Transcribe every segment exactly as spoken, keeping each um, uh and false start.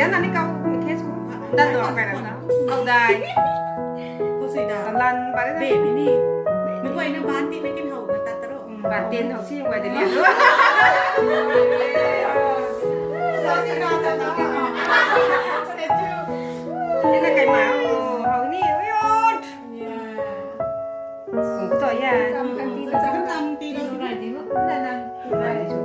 Nani kau mi the su. Dan do kai na. Kau dai. Kau sui da. Lan ba de. Be ni ni. Ni koi na ban ti na kin hau na ta taro. Ban tin hau si wai de ni. Sa si na ta na. Ni na kai ma. Hau ni. Oi oi. Kum to ya. Kam kan ti. Kam kan ti. Rai di ho. Na na. Rai di ho.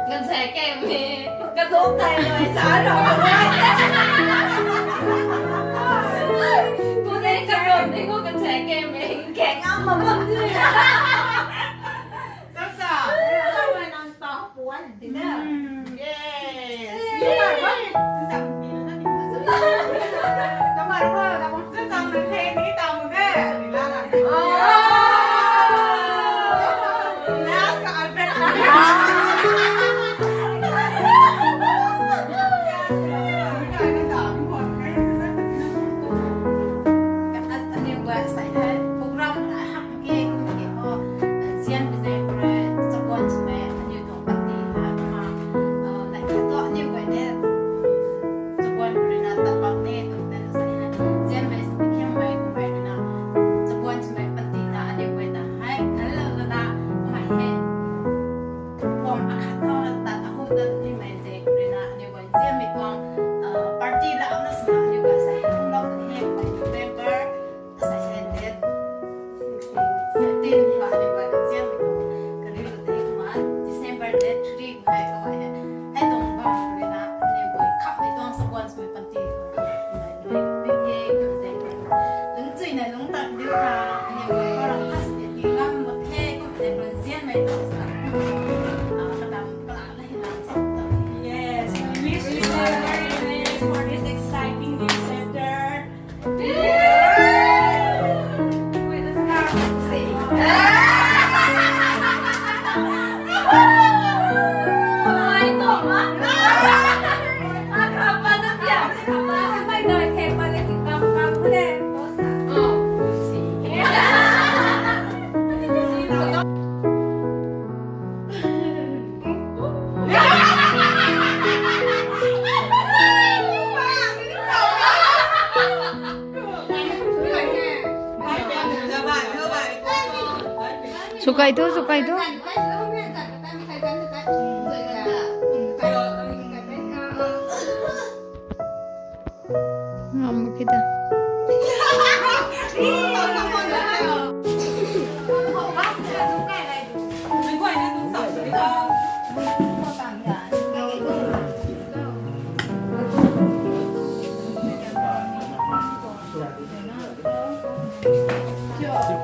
Kan sa kem e, kan thok kai lo sa lo. Tuni kan rom ni ko kan sa kem e, kan ngam ma bam tu. Kan sa. Kan sa. Yes. Yes. Party la na sa ni ba sa hei hung lou ni hei November. Asai hei date fifteen ni ba ni ba zian mi tuang kari lu tei kumna December date three kum hei kawai hei. Hei tuang bam rui na aniu guay kham hei tuang sabuan swmei panty khang nai lui pui the kum zeng. Lungchui na lungc tan diu tha aniu guay khou ram khat sini ti ngam mak the kum zeng rui zian mei tuang sa. Ah, kadam kalam na hei lam sa tuang. Yes, we wish you a very nice for this exciting new chapter. Sukai tu, sukai tu. Ngam kita.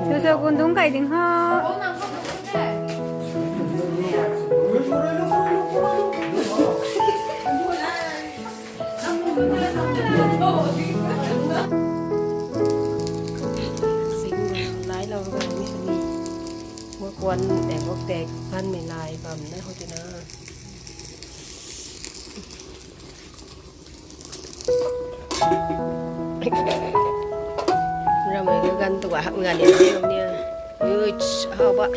Cho cho kun dung kai ding ho. Lai lou rui mi sini. Wok wan tei wok tei pan mi lai bam na ho tina. Ramei ka gan tu hak nga ni ni. Uch, hau ba.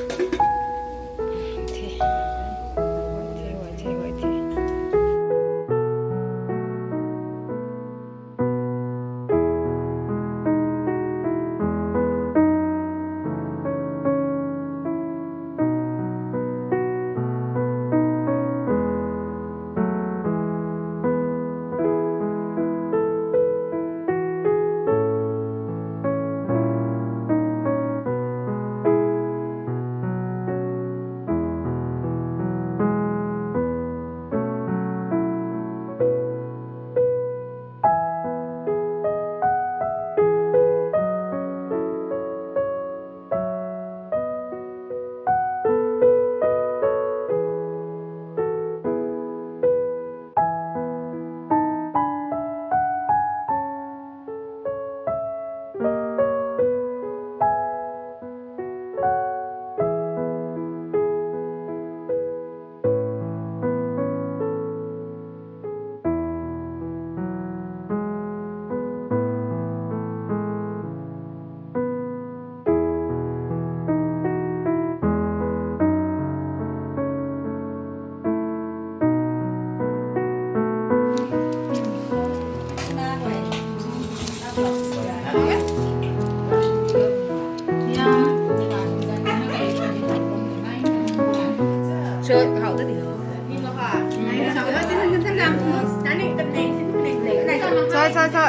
Sa, sa. Sa,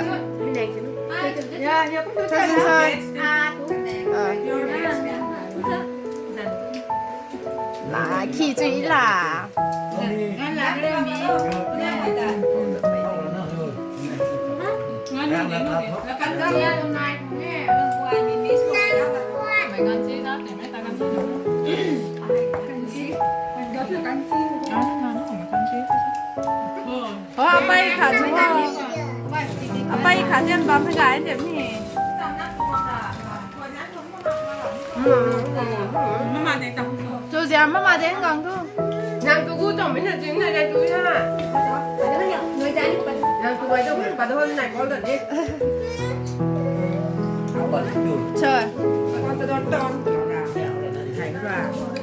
sa, sa. Ah. La, khi chu i la. Oh, apai khat chu ho. Apai khat jan bam hei gay jan ni. Mama de ta. Tu zia mama de ngang tu. Nang tu gu tong mi na jing na tu ya. Nang tu bai tu pa do nai ko da de. Choi. Thai ra.